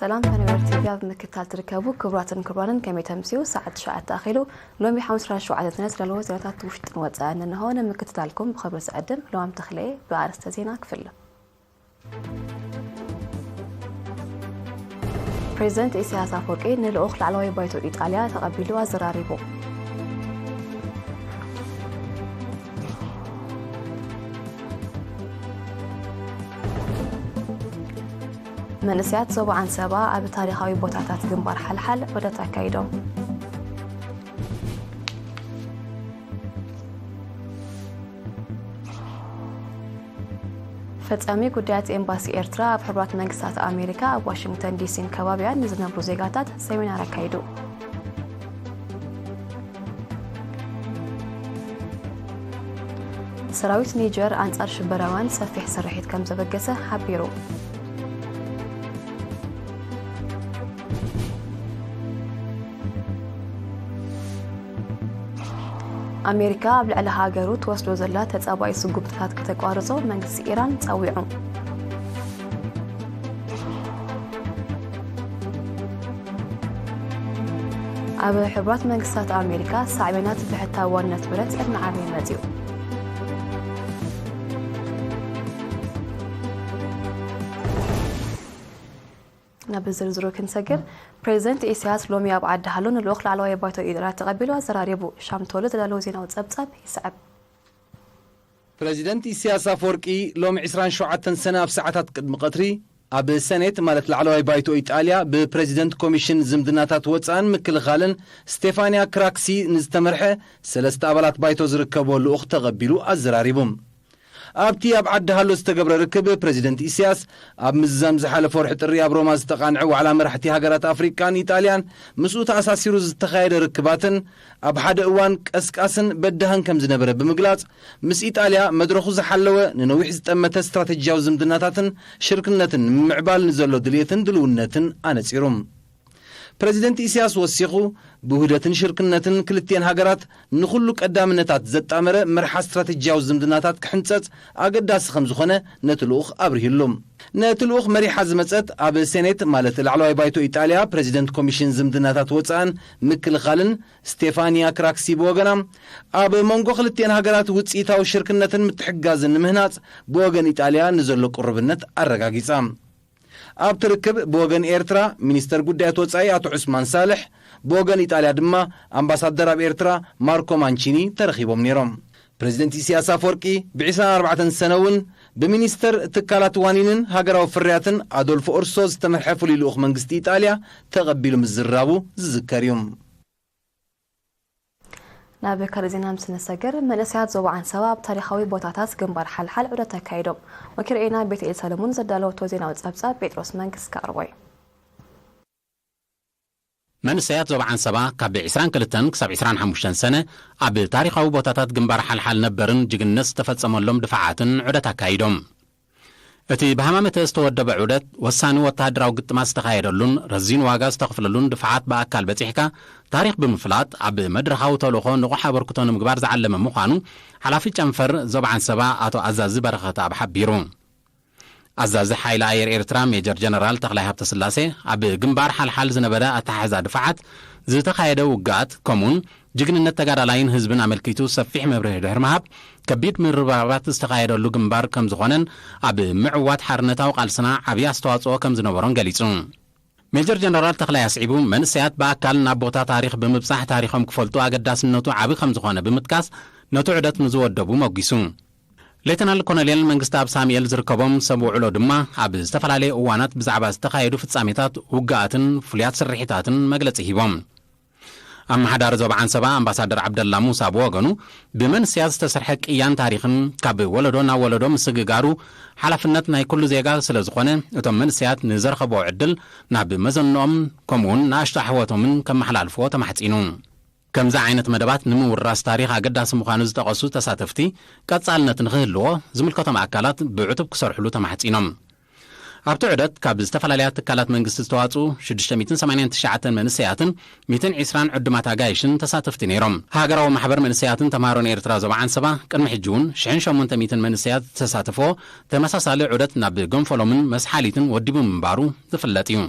ሰላም ፈነበር ቲቪ ኣብ ምክትታል ትርከቡ ክቡራትን ክቡራንን፣ ከመይ ተምስዩ? ሰዓት ትሽዓተ ኣኺሉ። ሎሚ ሓሙስ ዕስራን ሸውዓተን ሰነ ዝዳለዎ ዜናታት ውሽጥን ወፃእን እንሆ ንምክትታልኩም ብኽብሪ ዝዕድም ለዋም ተኽለ። ብኣርስተ ዜና ክፍል። ፕሬዚደንት ኢሳያስ ኣፈወርቂ ንልኡኽ ላዕለዋይ ባይቶ ኢጣልያ ተቐቢሉ ኣዘራሪቡ። መንእሰያት ዞባ ዓንሰባ ኣብ ታሪኻዊ ቦታታት ግንባር ሓልሓል ዑደት ኣካይዶም። ፈጻሚ ጉዳያት ኤምባሲ ኤርትራ ኣብ ሕቡራት መንግስታት ኣሜሪካ ኣብ ዋሽንግተን ዲሲን ከባቢያን ንዝነብሩ ዜጋታት ሰሚናር ኣካይዱ። ሰራዊት ኒጀር ኣንጻር ሽበራውያን ሰፊሕ ስርሒት ከም ዘበገሰ ሓቢሩ። ኣሜሪካ ኣብ ልዕሊ ሃገሩ ትወስዶ ዘላ ተጻባኢ ስጉምትታት ከተቋርጾ መንግስቲ ኢራን ጸዊዑ። ኣብ ሕቡራት መንግስታት ኣሜሪካ ሳዕቤናት ብሕታዊ ዋንነት ብረት እናዓበየ መጺኡ። ናብ ዝርዝሩ ክንሰግር፣ ፕሬዚደንት ኢሳያስ ሎሚ ኣብ ዓዲ ሃሎ ንልኡኽ ላዕለዋይ ባይቶ ኢጣልያ ተቐቢሉ ኣዘራሪቡ። ሻምቶሎ ዝዳለዎ ዜናዊ ጸብጻብ ይስዕብ። ፕረዚደንት ኢሳያስ ኣፈወርቂ ሎሚ ዕስራን ሸውዓተን ሰነ ኣብ ሰዓታት ቅድሚ ቀትሪ ኣብ ሰኔት፣ ማለት ላዕለዋይ ባይቶ ኢጣልያ፣ ብፕረዚደንት ኮሚሽን ዝምድናታት ወጻእን ምክልኻልን ስቴፋንያ ክራክሲ ንዝተመርሐ ሰለስተ ኣባላት ባይቶ ዝርከቦ ልኡኽ ተቐቢሉ ኣዘራሪቡ። ኣብቲ ኣብ ዓዲ ሃሎ ዝተገብረ ርክብ፣ ፕረዚደንት ኢሳያስ ኣብ ምዝዛም ዝሓለፈ ወርሒ ጥሪ ኣብ ሮማ ዝተቓንዐ ዋዕላ መራሕቲ ሃገራት ኣፍሪቃን ኢጣልያን ምስኡ ተኣሳሲሩ ዝተኻየደ ርክባትን ኣብ ሓደ እዋን ቀስቃስን በዳህን ከም ዝነበረ ብምግላጽ፣ ምስ ኢጣልያ መድረኹ ዝሓለወ ንነዊሕ ዝጠመተ ስትራተጂያዊ ዝምድናታትን ሽርክነትን ንምምዕባል ንዘሎ ድልየትን ድልውነትን ኣነጺሩ። ፕረዚደንት ኢሳያስ ወሲኹ፣ ብውህደትን ሽርክነትን ክልቲኤን ሃገራት ንኹሉ ቀዳምነታት ዘጣመረ መርሓ ስትራተጂያዊ ዝምድናታት ክሕንጸጽ ኣገዳሲ ከም ዝኾነ ነቲ ልኡኽ ኣብሪህሉ። ነቲ ልኡኽ መሪሓ ዝመጸት ኣብ ሴኔት፣ ማለት ላዕለዋይ ባይቶ ኢጣልያ፣ ፕረዚደንት ኮሚሽን ዝምድናታት ወጻእን ምክልኻልን ስቴፋኒያ ክራክሲ ብወገና፣ ኣብ መንጎ ክልቲኤን ሃገራት ውጽኢታዊ ሽርክነትን ምትሕግጋዝን ንምህናጽ ብወገን ኢጣልያ ንዘሎ ቅሩብነት ኣረጋጊጻ። ኣብቲ ርክብ ብወገን ኤርትራ ሚኒስተር ጉዳያት ወጻኢ ኣቶ ዑስማን ሳልሕ፣ ብወገን ኢጣልያ ድማ ኣምባሳደር ኣብ ኤርትራ ማርኮ ማንቺኒ ተረኺቦም ነይሮም። ፕረዚደንት ኢሳያስ ኣፈወርቂ ብዒስራን ኣርባዕተን ሰነ እውን ብሚኒስተር ትካላት ዋኒንን ሃገራዊ ፍርያትን ኣዶልፎ ኡርሶ ዝተመርሐ ፍሉይ ልኡኽ መንግስቲ ኢጣልያ ተቐቢሉ ምዝራቡ ዝዝከር እዩ። ናብ ካልእ ዜና ምስ ንሰግር፣ መንእሰያት ዞባ ዓንሰባ ኣብ ታሪኻዊ ቦታታት ግንባር ሓልሓል ዑደት ኣካይዶም። ወኪል ርኤና ቤተኤል ሰለሙን ዘዳለወቶ ዜናዊ ጸብጻብ ጴጥሮስ መንግስት ከቕርቦ እዩ። መንእሰያት ዞባ ዓንሰባ ካብ ዕስራን ክልተን ክሳብ ዕስራን ሓሙሽተን ሰነ ኣብ ታሪኻዊ ቦታታት ግንባር ሓልሓል ነበርን ጅግንነት ዝተፈጸመሎም ድፋዓትን ዑደት ኣካይዶም። እቲ ብሃማመተ ዝተወደበ ዑደት ወሳኒ ወተሃደራዊ ግጥማት ዝተኻየደሉን ረዚን ዋጋ ዝተኸፍለሉን ድፋዓት ብኣካል በጺሕካ ታሪኽ ብምፍላጥ ኣብ መድረኻዊ ተልእኾ ንቑሕ ኣበርክቶ ንምግባር ዝዓለመ ምዃኑ ሓላፊ ጨንፈር ዞባ ዓንሰባ ኣቶ ኣዛዚ በረኸትኣብ ሓቢሩ። ኣዛዚ ሓይሊ ኣየር ኤርትራ ሜጀር ጀነራል ተኽላይ ሃብተስላሴ ኣብ ግንባር ሓልሓል ዝነበረ ኣተሓሕዛ ድፋዓት፣ ዝተኻየደ ውግኣት ከምኡውን ጅግንነት ተጋዳላይን ህዝብን ኣመልኪቱ ሰፊሕ መብርሂ ድሕሪ ምሃብ፣ ከቢድ ምርብራባት ዝተኻየደሉ ግንባር ከም ዝኾነን ኣብ ምዕዋት ሓርነታዊ ቃልስና ዓብዪ ኣስተዋጽኦ ከም ዝነበሮን ገሊጹ። ሜጀር ጀነራል ተኽላይ ኣስዒቡ፣ መንእሰያት ብኣካል ናብ ቦታ ታሪኽ ብምብጻሕ ታሪኾም ክፈልጡ ኣገዳስነቱ ዓቢ ከም ዝኾነ ብምጥቃስ፣ ነቲ ዑደት ንዝወደቡ መጒሱ። ሌተናል ኮሎኔል መንግስተኣብ ሳሙኤል ዝርከቦም ሰብ ውዕሎ ድማ ኣብ ዝተፈላለዩ እዋናት ብዛዕባ ዝተኻየዱ ፍጻሜታት፣ ውግኣትን ፍሉያት ስርሒታትን መግለጺ ሂቦም። ኣመሓዳሪ ዞባ ዓንሰባ ኣምባሳደር ዓብደላ ሙሳ ብወገኑ፣ ብመንስያት ዝተሰርሐ ቅያን ታሪኽን ካብ ወለዶ ናብ ወለዶ ምስግጋሩ ሓላፍነት ናይ ኩሉ ዜጋ ስለ ዝኾነ፣ እቶም መንስያት ንዝረኸብዎ ዕድል ናብ መዘንኦም ከምኡውን ንኣሽቱ ኣሕዋቶምን ከመሓላልፍዎ ተማሕጺኑ። ከምዚ ዓይነት መደባት ንምውራስ ታሪኽ ኣገዳሲ ምዃኑ ዝጠቐሱ ተሳተፍቲ፣ ቀጻልነት ንኽህልዎ ዝምልከቶም ኣካላት ብዕቱብ ክሰርሕሉ ተማሕጺኖም። ኣብቲ ዑደት ካብ ዝተፈላለያ ትካላት መንግስቲ ዝተዋጽኡ ሽዱሽተ ሚእትን ሰማንያን ትሽዓተን መንእሰያትን ሚእትን ዕስራን ዕዱማት ኣጋይሽን ተሳተፍቲ ነይሮም። ሃገራዊ ማሕበር መንእሰያትን ተምሃሮን ኤርትራ ዞባ ዓንሰባ ቅድሚ ሕጂ እውን ሽሕን ሸሞንተ ሚእትን መንእሰያት ዝተሳተፍዎ ተመሳሳሊ ዑደት ናብ ጎንፈሎምን መስሓሊትን ወዲቡ ምንባሩ ዝፍለጥ እዩ።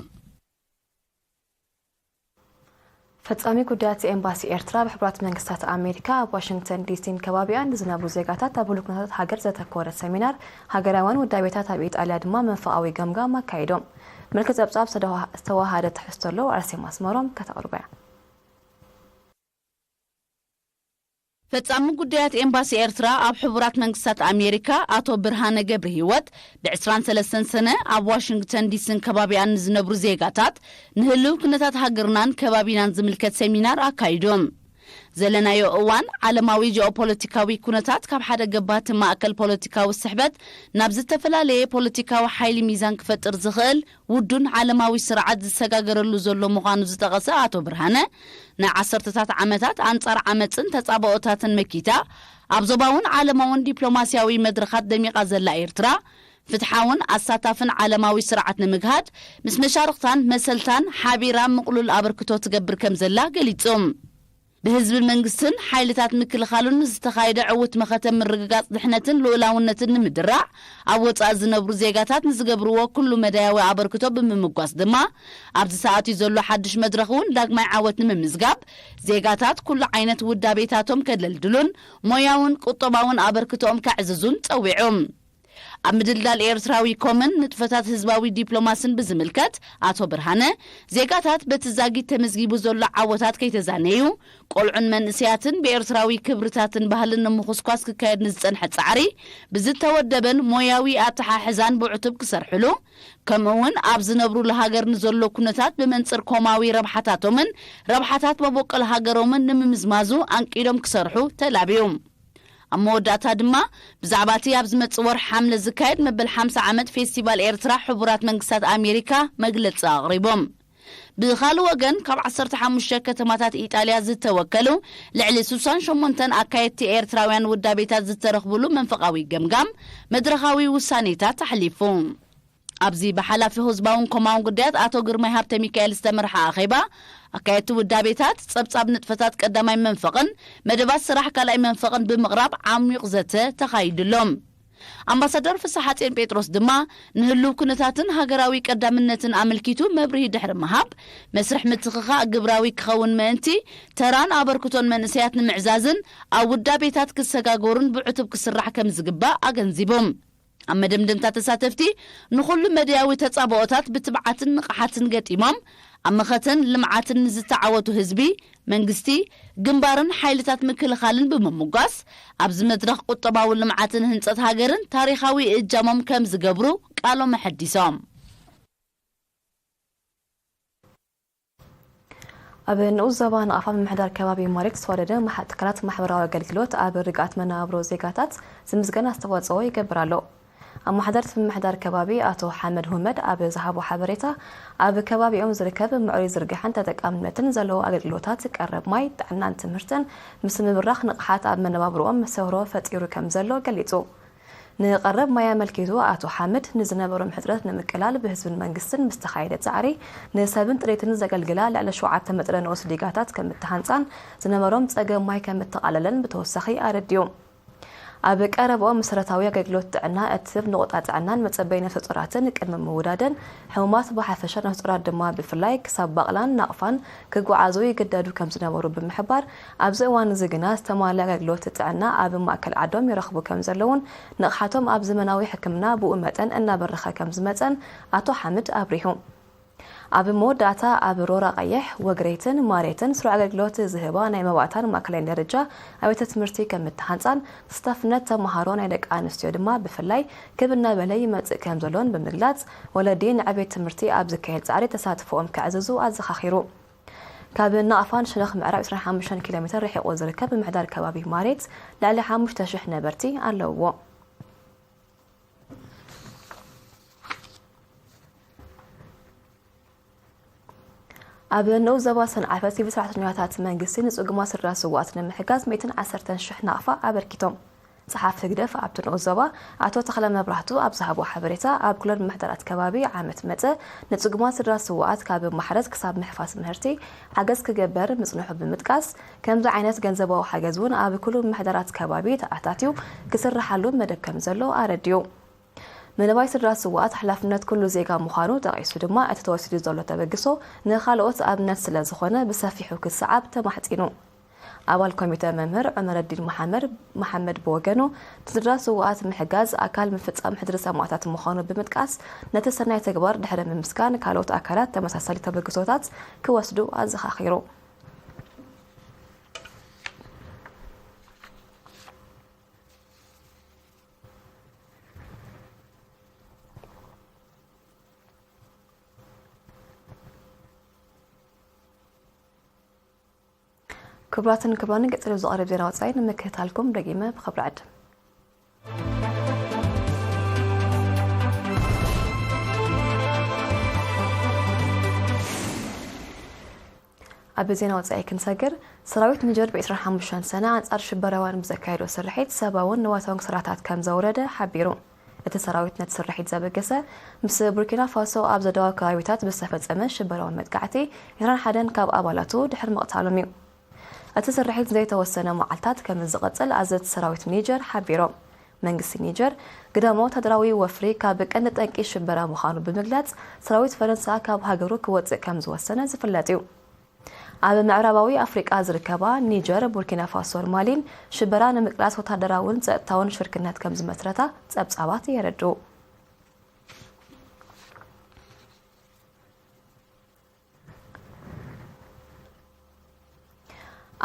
ፈጻሚ ጉዳያት ኤምባሲ ኤርትራ ኣብ ሕቡራት መንግስታት ኣሜሪካ ኣብ ዋሽንግተን ዲሲን ከባቢኣን ንዝነብሩ ዜጋታት ኣብ ህሉው ኩነታት ሃገር ዘተኮረ ሰሚናር፣ ሃገራውያን ውዳቤታት ኣብ ኢጣልያ ድማ መንፈቓዊ ገምጋም ኣካይዶም። ምልክት ጸብጻብ ዝተዋሃደ ትሕዝቶ ኣለዎ። ኣርሴማ ኣስመሮም ከተቕርቦ እያ። ፈጻሚ ጉዳያት ኤምባሲ ኤርትራ ኣብ ሕቡራት መንግስታት ኣሜሪካ ኣቶ ብርሃነ ገብረ ህይወት፣ ብ ዕስራን ሰለስተን ሰነ ኣብ ዋሽንግተን ዲሲን ከባቢኣን ንዝነብሩ ዜጋታት ንህልው ኩነታት ሃገርናን ከባቢናን ዝምልከት ሰሚናር ኣካይዶም። ዘለናዮ እዋን ዓለማዊ ጂኦፖለቲካዊ ኩነታት ካብ ሓደ ገባቲ ማእከል ፖለቲካዊ ስሕበት ናብ ዝተፈላለየ ፖለቲካዊ ሓይሊ ሚዛን ክፈጥር ዝኽእል ውዱን ዓለማዊ ስርዓት ዝሰጋገረሉ ዘሎ ምዃኑ ዝጠቐሰ ኣቶ ብርሃነ፣ ንዓሰርተታት ዓመታት ኣንጻር ዓመጽን ተጻብኦታትን መኪታ፣ ኣብ ዞባውን ዓለማውን ዲፕሎማስያዊ መድረኻት ደሚቓ ዘላ ኤርትራ፣ ፍትሓውን ኣሳታፍን ዓለማዊ ስርዓት ንምግሃድ፣ ምስ መሻርኽታን መሰልታን ሓቢራ ምቕሉል ኣበርክቶ ትገብር ከም ዘላ ገሊጹ። ብህዝብን መንግስትን ሓይልታት ምክልኻሉን ዝተኻየደ ዕዉት መኸተ ምርግጋጽ ድሕነትን ልኡላውነትን ንምድራዕ፣ ኣብ ወጻኢ ዝነብሩ ዜጋታት ንዝገብርዎ ኩሉ መዳያዊ ኣበርክቶ ብምምጓስ ድማ፣ ኣብዚ ሰዓት እዩ ዘሎ ሓድሽ መድረኽ እውን ዳግማይ ዓወት ንምምዝጋብ፣ ዜጋታት ኩሉ ዓይነት ውዳቤታቶም ከደልድሉን ሞያውን ቁጠባውን ኣበርክቶኦም ከዕዝዙን ጸዊዑ። ኣብ ምድልዳል ኤርትራዊ ኮምን ንጥፈታት ህዝባዊ ዲፕሎማስን ብዝምልከት፣ ኣቶ ብርሃነ፣ ዜጋታት በቲ ዛጊት ተመዝጊቡ ዘሎ ዓወታት ከይተዛነዩ፣ ቆልዑን መንእሰያትን ብኤርትራዊ ክብርታትን ባህልን ንምኹስኳስ ክካየድ ንዝጸንሐ ጻዕሪ፣ ብዝተወደበን ሞያዊ ኣተሓሕዛን ብዕቱብ ክሰርሕሉ፣ ከምኡ እውን ኣብ ዝነብሩሉ ሃገር ንዘሎ ኩነታት ብመንጽር ኮማዊ ረብሓታቶምን ረብሓታት መበቆል ሃገሮምን ንምምዝማዙ ኣንቂዶም ክሰርሑ ተላብዩ። ኣብ መወዳእታ ድማ፣ ብዛዕባ እቲ ኣብ ዝመጽእ ወርሒ ሓምለ ዝካየድ መበል ሓምሳ ዓመት ፌስቲቫል ኤርትራ ሕቡራት መንግስታት ኣሜሪካ መግለጺ ኣቕሪቦም። ብኻልእ ወገን፣ ካብ ዓሰርተ ሓሙሽተ ከተማታት ኢጣልያ ዝተወከሉ ልዕሊ ስሳን ሸሞንተን ኣካየድቲ ኤርትራውያን ውዳቤታት ዝተረኽብሉ መንፈቓዊ ገምጋም መድረኻዊ ውሳኔታት ኣሕሊፉ። ኣብዚ ብሓላፊ ህዝባውን ኮማውን ጉዳያት ኣቶ ግርማይ ሃብተ ሚካኤል ዝተመርሐ ኣኼባ፣ ኣካየድቲ ውዳቤታት ጸብጻብ ንጥፈታት ቀዳማይ መንፈቕን መደባት ስራሕ ካልኣይ መንፈቕን ብምቕራብ ዓሚቕ ዘተ ተኻይድሎም። ኣምባሳደር ፍስሓጽዮን ጴጥሮስ ድማ ንህሉው ኩነታትን ሃገራዊ ቀዳምነትን ኣመልኪቱ መብርሂ ድሕሪ ምሃብ፣ መስርሕ ምትኽኻእ ግብራዊ ክኸውን ምእንቲ፣ ተራን ኣበርክቶን መንእሰያት ንምዕዛዝን ኣብ ውዳቤታት ክሰጋገሩን ብዕቱብ ክስራሕ ከም ዝግባእ ኣገንዚቦም። ኣብ መደምደምታ ተሳተፍቲ፣ ንኹሉ መድያዊ ተጻብኦታት ብትብዓትን ንቕሓትን ገጢሞም፣ ኣብ መኸተን ልምዓትን ንዝተዓወቱ ህዝቢ፣ መንግስቲ፣ ግንባርን ሓይልታት ምክልኻልን ብምምጓስ፣ ኣብዚ መድረኽ ቁጠባዊ ልምዓትን ህንጸት ሃገርን ታሪኻዊ እጃሞም ከም ዝገብሩ ቃሎም ኣሐዲሶም። ኣብ ንኡስ ዞባ ናቕፋ ምምሕዳር ከባቢ ማሬት ዝተዋደደ ማሕ-፣ ትካላት ማሕበራዊ ኣገልግሎት ኣብ ርግኣት መነባብሮ ዜጋታት ዝምዝገን ኣስተዋጽኦ ይገብር ኣሎ። ኣመሓዳሪ እቲ ምምሕዳር ከባቢ ኣቶ ሓመድ ሁመድ ኣብ ዝሃቦ ሓበሬታ፣ ኣብ ከባቢኦም ዝርከብ ምዕሩይ ዝርግሐን ተጠቃምነትን ዘለዎ ኣገልግሎታት ቀረብ ማይ፣ ጥዕናን ትምህርትን ምስ ምብራኽ ንቕሓት ኣብ መነባብሮኦም መሰህሮ ፈጢሩ ከም ዘሎ ገሊጹ። ንቐረብ ማይ ኣመልኪቱ ኣቶ ሓምድ፣ ንዝነበሮም ሕጽረት ንምቅላል ብህዝብን መንግስትን ምስ ተኻየደ ጻዕሪ፣ ንሰብን ጥሪትን ዘገልግላ ልዕሊ ሸውዓተ መጠነ ንኡስ ዲጋታት ከም እተሃንጻን ዝነበሮም ጸገም ማይ ከም እተቓለለን ብተወሳኺ ኣረዲኡ። ኣብ ቀረብኦም መሰረታዊ ኣገልግሎት ጥዕና እትህብ ንቑጣ ጥዕናን መጸበይ ነፍሰ ጡራትን ቅድሚ ምውዳደን፣ ሕሙማት ብሓፈሻ ነፍሰ ጡራት ድማ ብፍላይ ክሳብ ባቕላን ናቕፋን ክጓዓዙ ይግደዱ ከም ዝነበሩ ብምሕባር፣ ኣብዚ እዋን እዚ ግና ዝተማልአ ኣገልግሎት ጥዕና ኣብ ማእከል ዓዶም ይረኽቡ ከም ዘለውን ንቕሓቶም ኣብ ዘመናዊ ሕክምና ብኡ መጠን እናበረኸ ከም ዝመጸን ኣቶ ሓምድ ኣብሪሁ። ኣብ መወዳእታ ኣብ ሮራ ቀይሕ፣ ወግሬትን ማሬትን ስሩዕ ኣገልግሎት ዝህባ ናይ መባእታን ማእከላይን ደረጃ ኣብያተ ትምህርቲ ከም እተሃንጻን፣ ተሳታፍነት ተመሃሮ ናይ ደቂ ኣንስትዮ ድማ ብፍላይ ክብ እናበለ ይመጽእ ከም ዘሎን ብምግላጽ፣ ወለዲ ንዕቤት ትምህርቲ ኣብ ዝካየድ ጻዕሪ ተሳትፎኦም ከዕዝዙ ኣዘኻኺሩ። ካብ ናቕፋን ሸነኽ ምዕራብ ዕስራን ሓሙሽተን ኪሎ ሜትር ርሒቑ ዝርከብ ምምሕዳር ከባቢ ማሬት፣ ልዕሊ ሓሙሽተ ሽሕ ነበርቲ ኣለውዎ። ኣብ ንኡስ ዞባ ሰንዓፈ፣ ሲቪል ሰራሕተኛታት መንግስቲ ንጽጉማት ስድራ ስውኣት ንምሕጋዝ ሚእትን ዓሰርተን ሽሕ ናቕፋ ኣበርኪቶም። ጸሓፊ ህግደፍ ኣብቲ ንኡስ ዞባ፣ ኣቶ ተኽለ መብራህቱ፣ ኣብ ዝሃቦ ሓበሬታ፣ ኣብ ኩለን ምምሕዳራት ከባቢ ዓመት መጸ ንጽጉማት ስድራ ስውኣት ካብ ማሕረስ ክሳብ ምሕፋስ ምህርቲ ሓገዝ ክገበር ምጽንሑ ብምጥቃስ፣ ከምዚ ዓይነት ገንዘባዊ ሓገዝ እውን ኣብ ኩሉ ምምሕዳራት ከባቢ ተኣታትዩ ክስርሓሉ መደብ ከም ዘሎ ኣረዲኡ። ምልባይ ስድራ ስውኣት ሓላፍነት ኩሉ ዜጋ ምዃኑ ጠቒሱ ድማ፣ እቲ ተወሲዱ ዘሎ ተበግሶ ንኻልኦት ኣብነት ስለ ዝኾነ ብሰፊሑ ክሰዓብ ተማሕጺኑ። ኣባል ኮሚተ መምህር ዑመረዲን መሓመድ፣ መሓመድ ብወገኑ፣ ንስድራ ስውኣት ምሕጋዝ ኣካል ምፍጻም ሕድሪ ሰማእታት ምዃኑ ብምጥቃስ፣ ነቲ ሰናይ ተግባር ድሕሪ ምምስጋን፣ ካልኦት ኣካላት ተመሳሳሊ ተበግሶታት ክወስዱ ኣዘኻኺሩ። ክቡራትን ክቡራንን፣ ቀጺሉ ዝቐርብ ዜና ወጻኢ ንምክትታልኩም ደጊመ ብኽብሪ ዕድም። ኣብ ዜና ወጻኢ ክንሰግር፣ ሰራዊት ኒጀር ብ ዕስራን ሓሙሽተን ሰነ ኣንጻር ሽበራውያን ብዘካየዶ ስርሒት ሰብኣውን ንዋታውን ክሳራታት ከም ዘውረደ ሓቢሩ። እቲ ሰራዊት ነቲ ስርሒት ዘበገሰ፣ ምስ ቡርኪና ፋሶ ኣብ ዘደዋ ከባቢታት ብዝተፈጸመ ሽበራዊ መጥቃዕቲ፣ ዕስራን ሓደን ካብ ኣባላቱ ድሕሪ ምቕታሎም እዩ። እቲ ስርሒት ዘይተወሰነ መዓልታት ከም ዝቕጽል ኣዘዝቲ ሰራዊት ኒጀር ሓቢሮም። መንግስቲ ኒጀር፣ ግዳማዊ ወታደራዊ ወፍሪ ካብ ቀንዲ ጠንቂ ሽበራ ምዃኑ ብምግላጽ፣ ሰራዊት ፈረንሳ ካብ ሃገሩ ክወጽእ ከም ዝወሰነ ዝፍለጥ እዩ። ኣብ ምዕራባዊ ኣፍሪቃ ዝርከባ ኒጀር፣ ቡርኪና ፋሶን ማሊን ሽበራ ንምቅላስ ወታደራውን ጸጥታውን ሽርክነት ከም ዝመስረታ ጸብጻባት የረድኡ።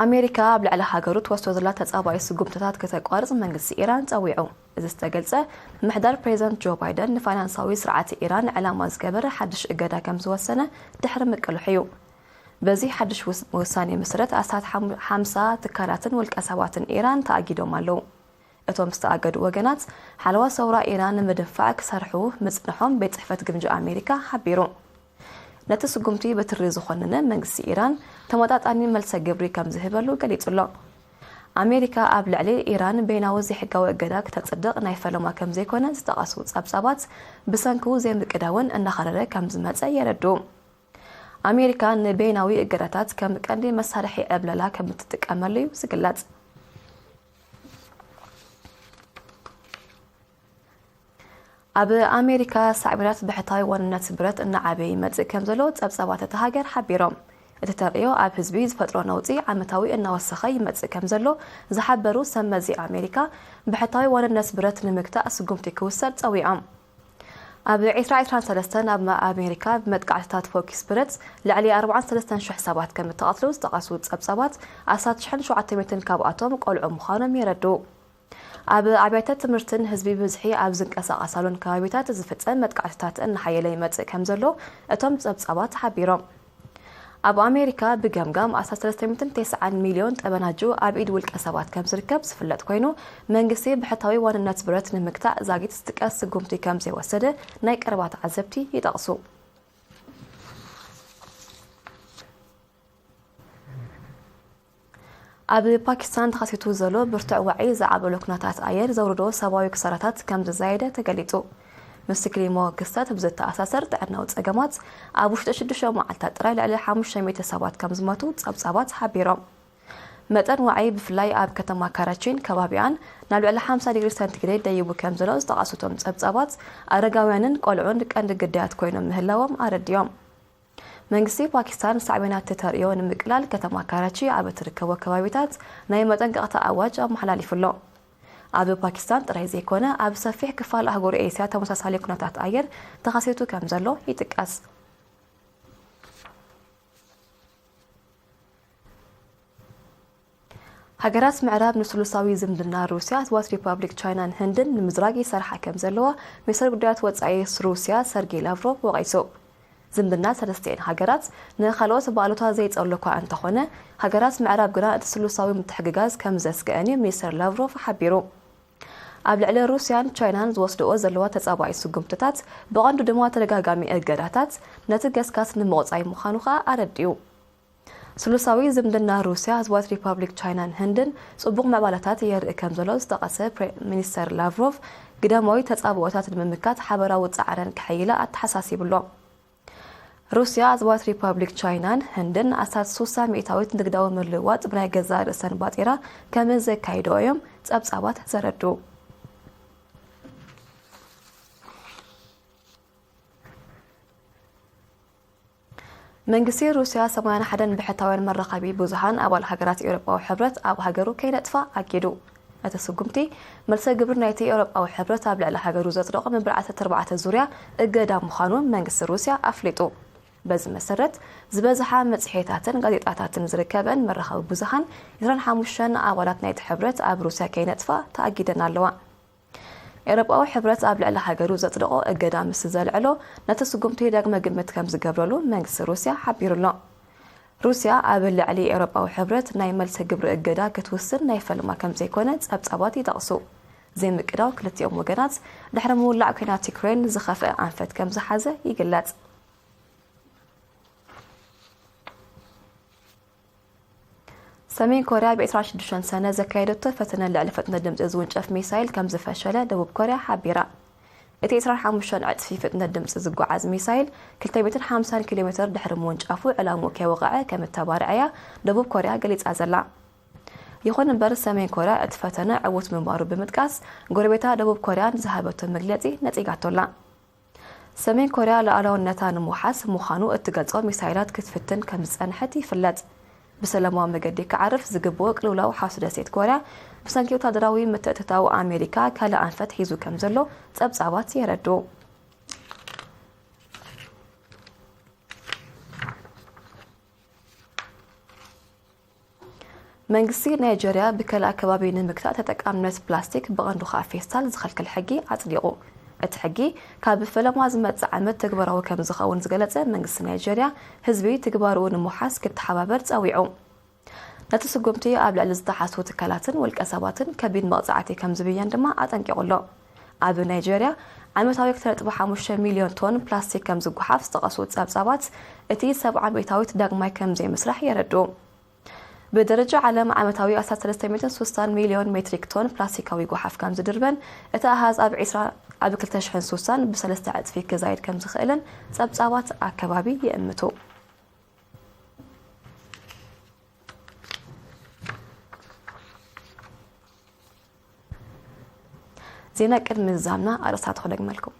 ኣሜሪካ ኣብ ልዕሊ ሃገሩ ትወስዶ ዘላ ተጻባኢ ስጉምትታት ከተቋርጽ መንግስቲ ኢራን ጸዊዑ። እዚ ዝተገልጸ፣ ምሕዳር ፕሬዚደንት ጆ ባይደን ንፋይናንሳዊ ስርዓት ኢራን ዕላማ ዝገበረ ሓድሽ እገዳ ከም ዝወሰነ ድሕሪ ምቅልሑ እዩ። በዚ ሓድሽ ውስ-፣ ውሳኔ መሰረት፣ ኣስታት ሓም-፣ ሓምሳ ትካላትን ውልቀ ሰባትን ኢራን ተኣጊዶም ኣለዉ። እቶም ዝተኣገዱ ወገናት፣ ሓለዋ ሰውራ ኢራን ንምድንፋዕ ክሰርሑ ምጽንሖም ቤት ጽሕፈት ግምጃ ኣሜሪካ ሓቢሩ። ነቲ ስጉምቲ ብትሪ ዝኾነነ መንግስቲ ኢራን ተመጣጣኒ መልሰ ግብሪ ከም ዝህበሉ ገሊጹ ኣሎ። ኣሜሪካ ኣብ ልዕሊ ኢራን በይናዊ ዘይሕጋዊ እገዳ ክተጽድቕ ናይ ፈለማ ከም ዘይኮነ ዝጠቐሱ ጸብጻባት፣ ብሰንኩ ዘይምቅዳውን እናኸረረ ከም ዝመጸ የረድኡ። ኣሜሪካ ንበይናዊ እገዳታት ከም ቀንዲ መሳርሒ ዕብለላ ከም እትጥቀመሉ እዩ ዝግለጽ። ኣብ ኣሜሪካ ሳዕቤናት ብሕታዊ ዋንነት ብረት እናዓበየ ይመጽእ ከም ዘሎ ጸብጻባት እታ ሃገር ሓቢሮም። እቲ ተርእዮ ኣብ ህዝቢ ዝፈጥሮ ነውጺ ዓመታዊ እናወሰኸ ይመጽእ ከም ዘሎ ዝሓበሩ ሰብ መዚ ኣሜሪካ፣ ብሕታዊ ዋንነት ብረት ንምግታእ ስጉምቲ ክውሰድ ጸዊዖም። ኣብ ዕስራ ዕስራን ሰለስተን ኣብ ኣሜሪካ ብመጥቃዕትታት ፎኪስ ብረት ልዕሊ ኣርባዓን ሰለስተን ሽሕ ሰባት ከም እተቐትሉ ዝጠቐሱ ጸብጻባት፣ ኣስታት ሽሕን ሸውዓተ ሚእትን ካብኣቶም ቆልዑ ምዃኖም የረድኡ። ኣብ ኣብያተ ትምህርትን ህዝቢ ብዝሒ ኣብ ዝንቀሳቐሳሉን ከባቢታት ዝፍጸም መጥቃዕትታት እናሓየለ ይመጽእ ከም ዘሎ እቶም ጸብጻባት ሓቢሮም። ኣብ ኣሜሪካ ብገምጋም ኣስታት ሰለስተ ሚእትን ተስዓን ሚልዮን ጠበናጁ ኣብ ኢድ ውልቀ ሰባት ከም ዝርከብ ዝፍለጥ ኮይኑ፣ መንግስቲ ብሕታዊ ዋንነት ብረት ንምግታእ ዛጊት ዝጥቀስ ስጉምቲ ከም ዘይወሰደ ናይ ቀረባ ተዓዘብቲ ይጠቕሱ። ኣብ ፓኪስታን ተኸሲቱ ዘሎ ብርቱዕ ዋዒ ዝዓበሎ ኩነታት ኣየር ዘውርዶ ሰብኣዊ ክሳራታት ከም ዝዛየደ ተገሊጹ። ምስ ክሊሞ ክስተት ብዝተኣሳሰር ጥዕናዊ ጸገማት፣ ኣብ ውሽጢ ሽዱሽተ መዓልታት ጥራይ ልዕሊ ሓሙሽተ ሚእቲ ሰባት ከም ዝሞቱ ጸብጻባት ሓቢሮም። መጠን ዋዒ ብፍላይ ኣብ ከተማ ካራቺን ከባቢኣን ናብ ልዕሊ ሓምሳ ዲግሪ ሰንቲግሬድ ደይቡ ከም ዘሎ ዝጠቐሱ እቶም ጸብጻባት፣ ኣረጋውያንን ቆልዑን ቀንዲ ግዳያት ኮይኖም ምህላዎም ኣረዲኦም። መንግስቲ ፓኪስታን ሳዕቤናት ተርእዮ ንምቅላል ከተማ ካራቺ ኣብ እትርከቦ ከባቢታት ናይ መጠንቀቕታ ኣዋጅ ኣመሓላሊፉ ኣሎ። ኣብ ፓኪስታን ጥራይ ዘይኮነ፣ ኣብ ሰፊሕ ክፋል ኣህጉር ኤስያ ተመሳሳሊ ኩነታት ኣየር ተኸሲቱ ከም ዘሎ ይጥቀስ። ሃገራት ምዕራብ ንስሉሳዊ ዝምድና ሩስያ፣ ኣሕዋት ሪፓብሊክ ቻይናን ህንድን ንምዝራግ ይሰርሓ ከም ዘለዋ ሚኒስትር ጉዳያት ወጻኢ ሩስያ ሰርጌይ ላቭሮቭ ወቒሱ። ዝምድና ሰለስቲኤን ሃገራት ንኻልኦት ብኣሉታ ዘይጸሉ እኳ እንተኾነ፣ ሃገራት ምዕራብ ግና እቲ ስሉሳዊ ምትሕግጋዝ ከም ዘስግአን እዩ ሚኒስትር ላቭሮቭ ሓቢሩ። ኣብ ልዕሊ ሩስያን ቻይናን ዝወስድኦ ዘለዋ ተጻባኢ ስጉምትታት፣ ብቐንዱ ድማ ተደጋጋሚ እገዳታት፣ ነቲ ገስጋስ ንምቑጻይ ምዃኑ ኸኣ ኣረዲኡ። ስሉሳዊ ዝምድና ሩስያ፣ ኣሕዋት ሪፓብሊክ ቻይናን ህንድን ጽቡቕ ምዕባለታት የርኢ ከም ዘሎ ዝጠቐሰ ፕሬ-፣ ሚኒስተር ላቭሮቭ፣ ግዳማዊ ተጻብኦታት ንምምካት ሓበራዊ ጻዕረን ክሕይላ ኣተሓሳሲቡ ኣሎ። ሩስያ፣ ኣሕዋት ሪፓብሊክ ቻይናን ህንድን ኣስታት ሱሳ ሚእታዊት ንግዳዊ ምልውዋጥ ብናይ ገዛእ ርእሰን ባጤራ ከም ዘካይድኦ እዮም ጸብጻባት ዘረድኡ። መንግስቲ ሩስያ ሰማንያን ሓደን ብሕታውያን መራኸቢ ብዙሃን ኣባል ሃገራት ኤውሮጳዊ ሕብረት ኣብ ሃገሩ ከይነጥፋ ኣጊዱ። እቲ ስጉምቲ፣ መልሰ ግብሪ ናይቲ ኤውሮጳዊ ሕብረት ኣብ ልዕሊ ሃገሩ ዘጽደቖ መበል ዓሰርተ ኣርባዕተ ዙርያ እገዳ ምዃኑ መንግስቲ ሩስያ ኣፍሊጡ። በዚ መሰረት፣ ዝበዝሓ መጽሔታትን ጋዜጣታትን ዝርከበን መራኸቢ ብዙሃን፣ ዕስራን ሓሙሽተን ኣባላት ናይቲ ሕብረት ኣብ ሩስያ ከይነጥፋ ተኣጊደን ኣለዋ። ኤውሮጳዊ ሕብረት ኣብ ልዕሊ ሃገሩ ዘጽደቖ እገዳ ምስ ዘልዕሎ፣ ነቲ ስጉምቲ ዳግመ ግምት ከም ዝገብረሉ መንግስቲ ሩስያ ሓቢሩ ኣሎ። ሩስያ ኣብ ልዕሊ ኤውሮጳዊ ሕብረት ናይ መልሲ ግብሪ እገዳ ክትውስን ናይ ፈልማ ከም ዘይኮነ ጸብጻባት ይጠቕሱ። ዘይምቅዳው ክልቲኦም ወገናት ድሕሪ ምውላዕ ኲናት ዩክሬን ዝኸፍአ ኣንፈት ከም ዝሓዘ ይግለጽ። ሰሜን ኮርያ ኣብ ዕስራን ሽዱሽተን ሰነ ዘካየደቶ ፈተነ ልዕሊ ፍጥነት ድምጺ ዝውንጨፍ ሚሳይል ከም ዝፈሸለ ደቡብ ኮርያ ሓቢራ። እቲ ዕስራን ሓሙሽተን ዕጽፊ ፍጥነት ድምጺ ዝጓዓዝ ሚሳይል ክልተ ሚእትን ሓምሳን ኪሎ ሜትር ድሕሪ ምውንጫፉ ዕላምኡ ከይወቕዐ ከም እተባርዐ እያ ደቡብ ኮርያ ገሊጻ ዘላ። ይኹን እምበር ሰሜን ኮርያ እቲ ፈተነ ዕዉት ምንባሩ ብምጥቃስ ጎረቤታ ደቡብ ኮርያ ንዝሃበቶ መግለጺ ነጺጋቶ ኣላ። ሰሜን ኮርያ ሉዓላውነታ ንምውሓስ ምዃኑ እትገልጾ ሚሳይላት ክትፍትን ከም ዝጸንሐት ይፍለጥ። ብሰላማዊ መገዲ ክዓርፍ ዝግብኦ ቅልውላው ሓውሲ ደሴት ኮርያ ብሰንኪ ወታደራዊ ምትእትታው ኣሜሪካ ካልእ ኣንፈት ሒዙ ከም ዘሎ ጸብጻባት የረድኡ። መንግስቲ ናይጀርያ ብከላ ኣከባቢ ንምግታእ ተጠቃምነት ፕላስቲክ ብቐንዱ ከኣ ፌስታል ዝኸልክል ሕጊ ኣጽዲቑ። እቲ ሕጊ ካብ ፈለማ ዝመጽእ ዓመት ተግባራዊ ከም ዝኸውን ዝገለጸ መንግስቲ ናይጀርያ፣ ህዝቢ ትግባርኡ ንምውሓስ ክተሓባበር ጸዊዑ። ነቲ ስጉምቲ ኣብ ልዕሊ ዝተሓስቡ ትካላትን ውልቀ ሰባትን ከቢድ መቕጻዕቲ ከም ዝብየን ድማ ኣጠንቂቑ ኣሎ። ኣብ ናይጀርያ ዓመታዊ ክልተ ነጥቢ ሓሙሽተ ሚልዮን ቶን ፕላስቲክ ከም ዝጓሓፍ ዝጠቐሱ ጸብጻባት፣ እቲ ሰብዓ ሚእታዊት ዳግማይ ከም ዘይምስራሕ የረድኡ። ብደረጃ ዓለም ዓመታዊ ኣስታት ሰለስተ ሚእትን ስሳን ሚልዮን ሜትሪክ ቶን ፕላስቲካዊ ጓሓፍ ከም ዝድርበን፣ እቲ ኣሃዝ ኣብ ዕስራ ኣብ ክልተ ሽሕን ስሳን ብሰለስተ ዕጽፊ ክዛይድ ከም ዝኽእልን ጸብጻባት ኣከባቢ ይእምቱ። ዜና ቅድሚ ምዝዛምና ኣርእስታት ክደግመልኩም።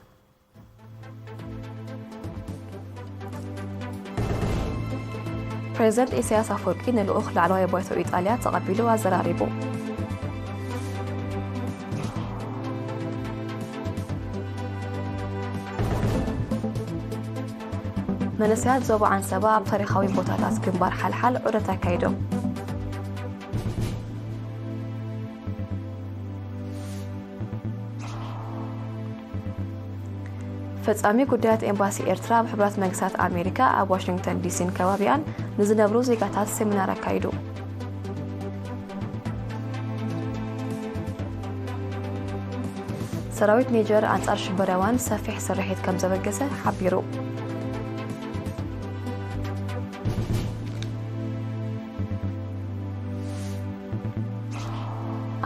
ፕሬዚደንት ኢሳያስ ኣፈወርቂ ንልኡኽ ላዕለዋይ ባይቶ ኢጣልያ ተቐቢሉ ኣዘራሪቡ። መንእሰያት ዞባ ዓንሰባ ኣብ ታሪኻዊ ቦታታት ግንባር ሓልሓል ዑደት ኣካይዶም። ፈጻሚ ጉዳያት ኤምባሲ ኤርትራ ኣብ ሕቡራት መንግስታት ኣሜሪካ ኣብ ዋሽንግተን ዲሲን ከባቢኣን ንዝነብሩ ዜጋታት ሴሚናር ኣካይዱ። ሰራዊት ኒጀር ኣንጻር ሽበራውያን ሰፊሕ ስርሒት ከም ዘበገሰ ሓቢሩ።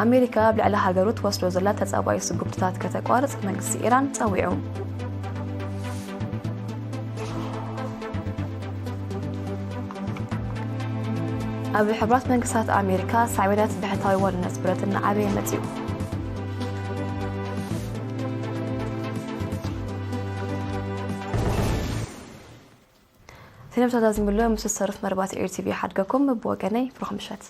ኣሜሪካ ኣብ ልዕሊ ሃገሩ ትወስዶ ዘላ ተጻባኢ ስጉምትታት ከተቋርጽ መንግስቲ ኢራን ጸዊዑ። ኣብ ሕቡራት መንግስታት ኣሜሪካ ሳዕቤናት ብሕታዊ ዋንነት ብረት እናዓበየ መጺኡ። ዜና ተዛዚሙሎ ምስ ዝተርፍ መርባት ኤር ቲቪ ሓድገኩም ብወገነይ ብሩኽ ምሸት።